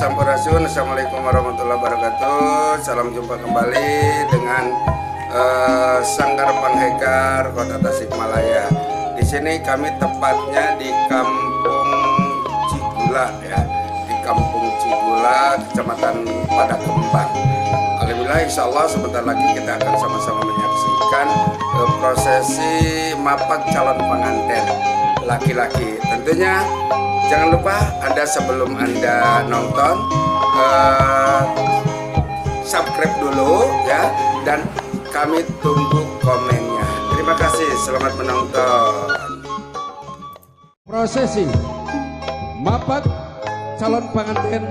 Sampurasun. Assalamualaikum warahmatullahi wabarakatuh. Salam jumpa kembali dengan Sanggar Panghegar Kota Tasikmalaya. Di sini kami tepatnya di Kampung Cigula ya, di Kampung Cigula, Kecamatan Padakembang. Alhamdulillah, insya Allah sebentar lagi kita akan sama-sama menyaksikan prosesi mapak calon pengantin laki-laki. Tentunya jangan lupa Anda sebelum Anda nonton subscribe dulu ya, dan kami tunggu komennya. Terima kasih, selamat menonton. Prosesi mapak calon pengantin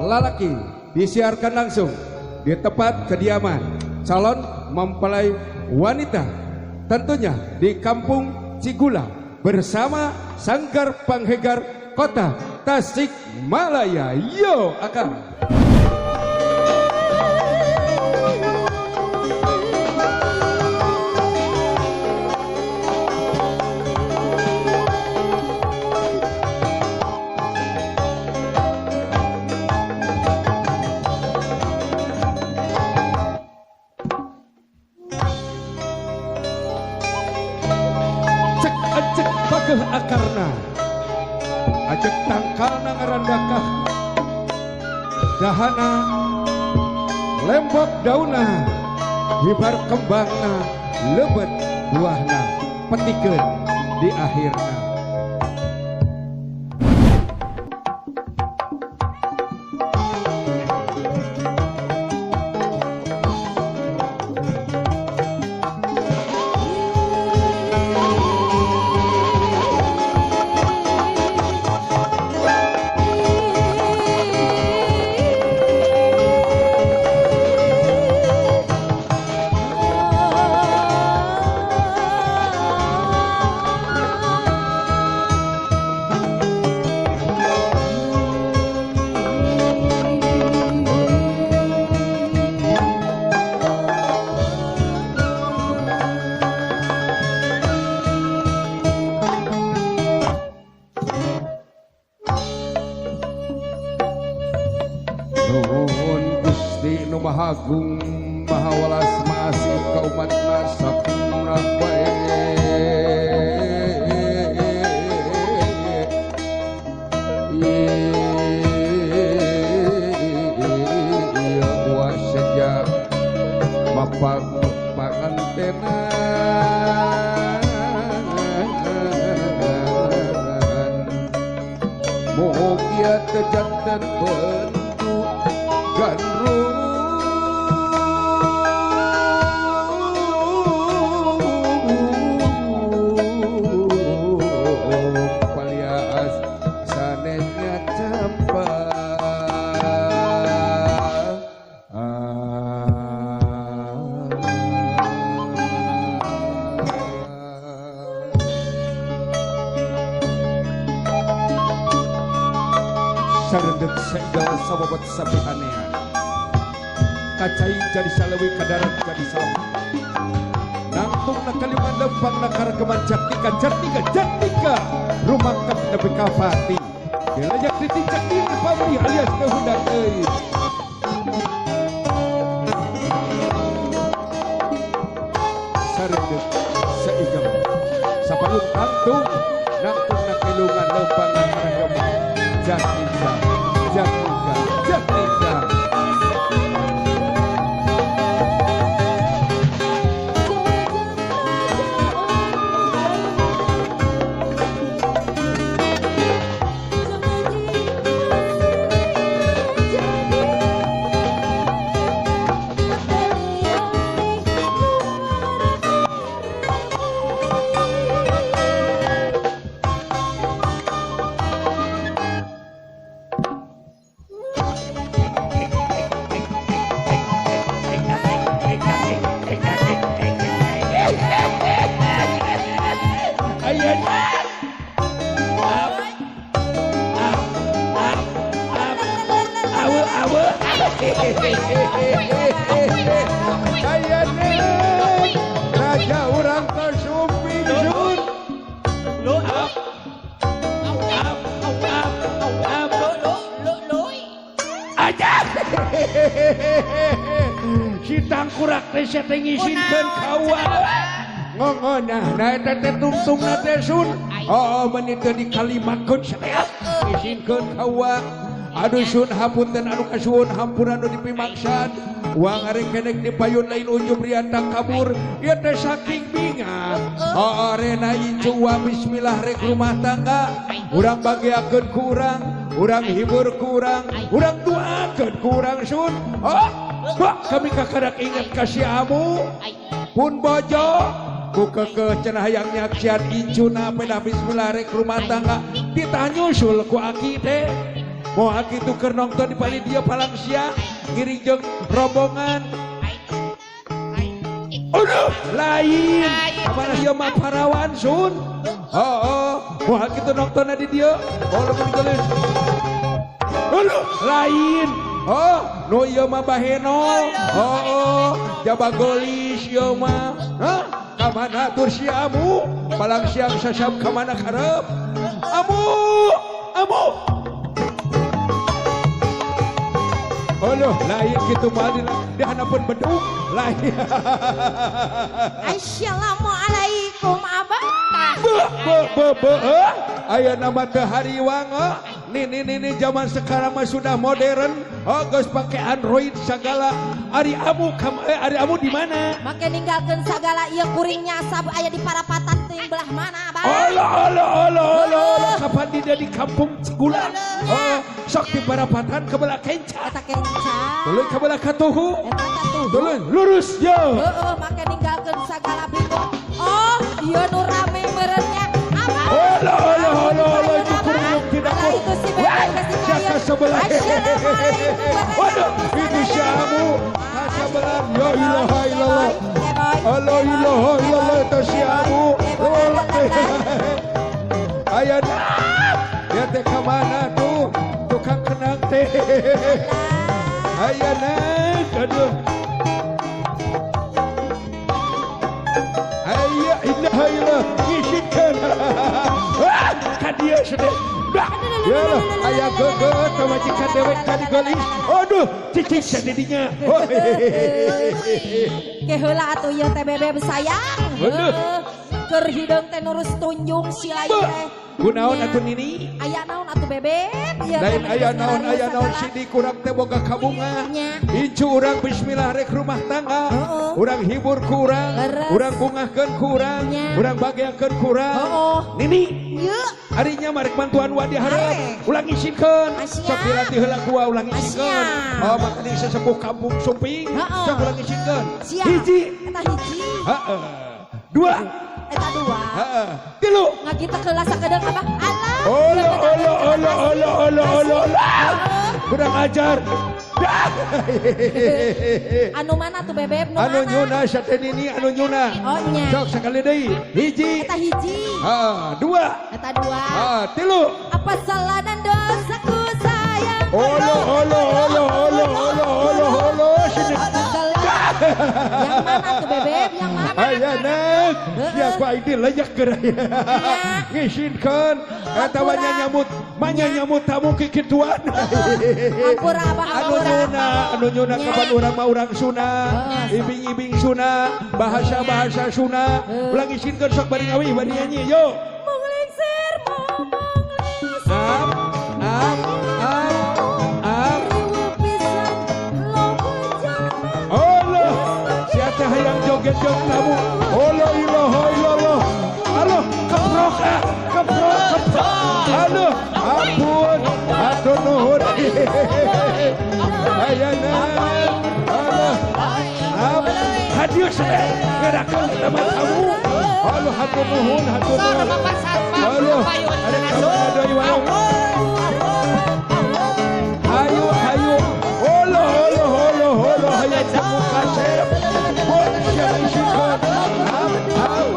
lalaki disiarkan langsung di tempat kediaman calon mempelai wanita, tentunya di Kampung Cigula bersama Sanggar Panghegar Kota Tasikmalaya. Yo akan cek acek pageh akarna, ajek tangkalna ngarandakah dahana, lembok dauna, hibar kembangna, lebet buahna, petikeun di akhirna. Nuhun Gusti Nu Maha Agung Maha Welas Maha Asih ka umatna sakumna bae. Ieu uas seja mapak pangantenan, mugia teu janten bentuk gandrung palias sanesnya campa. Sarendek segala sababot sapihanean, kacai jadi salewi, kadarat jadi salam, nangtung na kaliman lempang na karegeman jatnika jatnika jatnika rumangkep nepi ka pati dilayak ditincak diri pamrih alias teu hundak euy. Sarendek seigem sapayun tangtung nangtung na kilungan lempang na karegeman jatnika jatnika jatnika. Raja urang kasumping sun. Aja. Si tangkurak teh sia teh ngisinkeun ka uwa. Ngongonah na eta teh tungtungna teh sun. Oh, meuni teu dikalimatkeun satea. Ngisinkeun ka uwa. Aduh sun hapunten anu kasuhun hampura anu dipimaksad. Uang arek kenek di payun lain ujub riantang kabur. Ieu teh saking bingah. Oh, rena incu wa bismillah rek rumah tangga. Urang bagiakeun ku urang, urang hibur ku urang, urang duakeun ku urang sun. Oh, bah kami kakarak inget ka si amu. Pun bojo ku kekeh cenah hayang nyaksian incuna pedah bismillah rek rumah tangga ditanyusul ku aki teh. Moal kitu keur nongton di pali dia palang sia ngiring jeung rombongan. Aduh, lain. Kamana ieu mah parawan sun. Heeh, moal kitu nongtonna di dieu. Oh, lamun geulis. Aduh, lain. Oh, nu ieu mah baheno. Oh, jaba golis ieu mah. Hah? Kamana tur si amu? Palang siang sasam kamana karep? Amu, amu. Aduh, lain gitu mah di hanapun bedung lain. Assalamualaikum abah. Be be be be. Aya nama teh hariwang. Nih nih nih nih zaman sekarang mah sudah modern. Oh, geus pake Android segala. Ari amu ari amu di mana? Make ninggalkeun sagala ieu kuring nyasab aya di parapatan teuing belah mana, Abah? Allah Allah Allah Allah. Kapan dia di kampung Cigulang? Oh, sok di parapatan ke belah kenca. Eta kenca. Tuluy ke belah katuhu. Eta katuhu. Tuluy lurus yo. Heeh, make ninggalkeun sagala bingung. Oh, ieu nu rame meureunnya. Abah. Allah Allah Allah Allah itu kuring tidak Alah, itu si bebek pasti Siapa sebelah? Waduh, itu siamu. Sebelah ya ilaha illallah. Allah ilaha illallah itu siamu. Aya ya teh kamana tuh tukang kenang teh. Aya nak aduh. Aya ilaha illallah ngisikeun. Ka dieu sedeh. Ya aya geget pamajikan dewek tadi gelis. Aduh, cicing sadidinya. Ke heula atuh ieu teh bebeb sayang. Heuh. Keur hideung teh nurus tunjung si lain teh. Kunaon atuh nini? Aya naon atuh bebeb? Lain aya naon sidi kurang teh boga kabunga. Incu urang bismillah rek rumah tangga. Urang hibur ku urang, urang bungahkeun ku urang, urang bageakeun ku urang. Nini. Ari nya marek bantuan wa dihareup. Ulang isinkeun. Sok dilatih heula ku ulang isinkeun. Oh makanya sesepuh kampung Sumping. Sok ulang isinkeun. Hiji. Eta hiji. Heeh. Dua. Eta dua. Heeh. Tilu. Ngagita heula sakedeung abah. Alah. Allah Allah Allah Allah Allah Allah. Kurang ajar. Anu mana tuh bebeb? Anu nyuna sate nini anu nyuna. Oh nya. Sok sekali deui. Hiji. Eta hiji. Heeh, dua. Eta dua. Heeh, tilu. Apa salah dan dosaku sayang? Allah Allah Allah Allah Allah Allah Allah. Sini. Yang mana tuh bebeb? Yang mana? Aya nek. Siapa ini layak geura. Ngisinkeun eta manya nyamut tamu kikituan. Ampura abah ampura. Anu nyuna kapan urang mah urang Sunda, ibing-ibing Sunda, bahasa-bahasa Sunda. Ulang isinkeun sok bari ngawi bari nyanyi yo. Mung lingsir mung lingsir. Am am am am. Allah, siapa hayang joget jog tamu? Allah ilaha illallah. Allah keprok ah, keprok keprok. Aduh, ampun, aduh nuhun. Ayana, Allah, hadir saya, ngerakeun teman kamu. Allah, hatur nuhun, hatur nuhun. Allah, ada kamu ada iwan. Ayo, ayo, Allah, Allah, Allah, Allah, hayang temu kasep. Bon, siapa isinkeun? Am, am,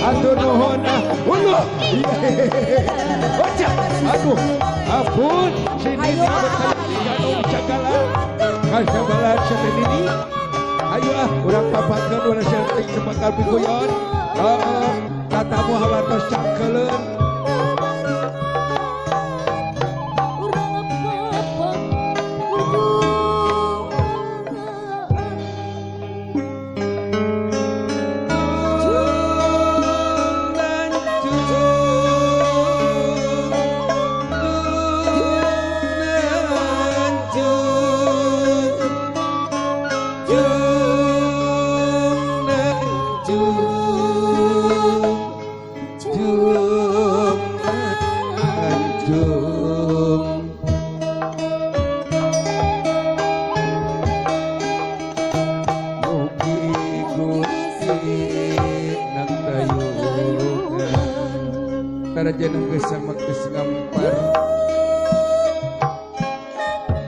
aduh nuhun ah uluh oca aduh ampun sini ganung cagala kasabalan sini. Ayo ah urang papatkeun urang saeutik Sumping sebakal piguyon. Heeh, tatamu hawatos cangkeleun.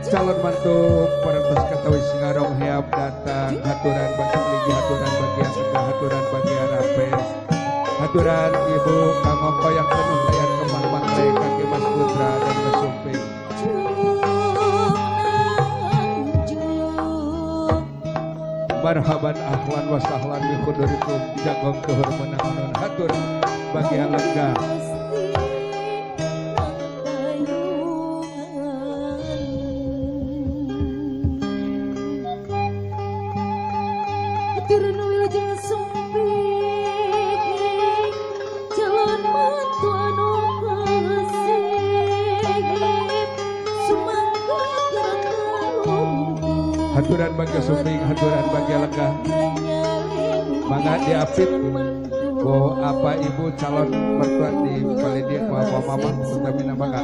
Calon mantu parantos katawis ngarong heap datang haturan bagi ligi haturan bagi asegah haturan bagi arapes haturan ibu kanggo koyak penuh layar kembang mangre kaki Mas Putra dan Mas Sumping. Marhaban ahlan wa sahlan bi khudurikum jagong tuhur menang hatur bagi lega. Haturan bagi Sumping, haturan bagi lega. Mangga diapit bo apa ibu calon mertua di paledia bapak mama utamina mangga.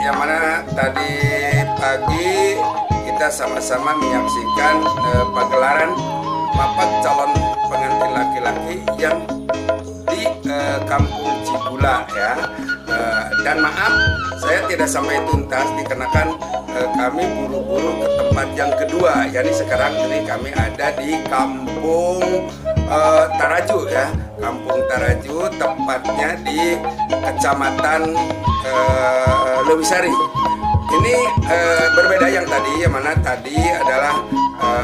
Yang mana tadi pagi kita sama-sama menyaksikan pagelaran mapak calon pengantin laki-laki yang di Kampung Cibula ya. Dan maaf saya tidak sampai tuntas dikarenakan kami buru-buru ke tempat yang kedua. Yani sekarang ini kami ada di Kampung Taraju ya. Kampung Taraju tepatnya di Kecamatan Leuwisari. Ini berbeda yang tadi, yang mana tadi adalah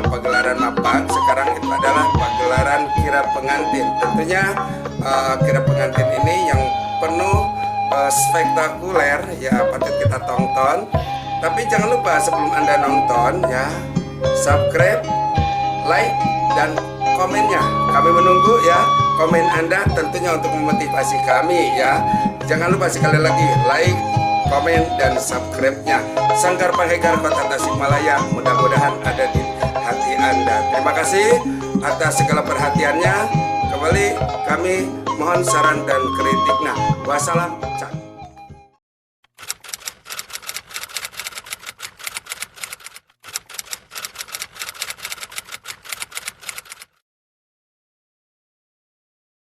pagelaran mapak, sekarang itu adalah pagelaran kira pengantin. Tentunya kira pengantin ini yang penuh spektakuler ya, patut kita tonton. Tapi jangan lupa sebelum Anda nonton ya, subscribe, like, dan komennya. Kami menunggu ya komen Anda tentunya untuk memotivasi kami ya. Jangan lupa sekali lagi like, komen, dan subscribe-nya. Sanggar Panghegar Kota Tasikmalaya mudah-mudahan ada di hati Anda. Terima kasih atas segala perhatiannya. Kembali kami mohon saran dan kritiknya. Wassalam.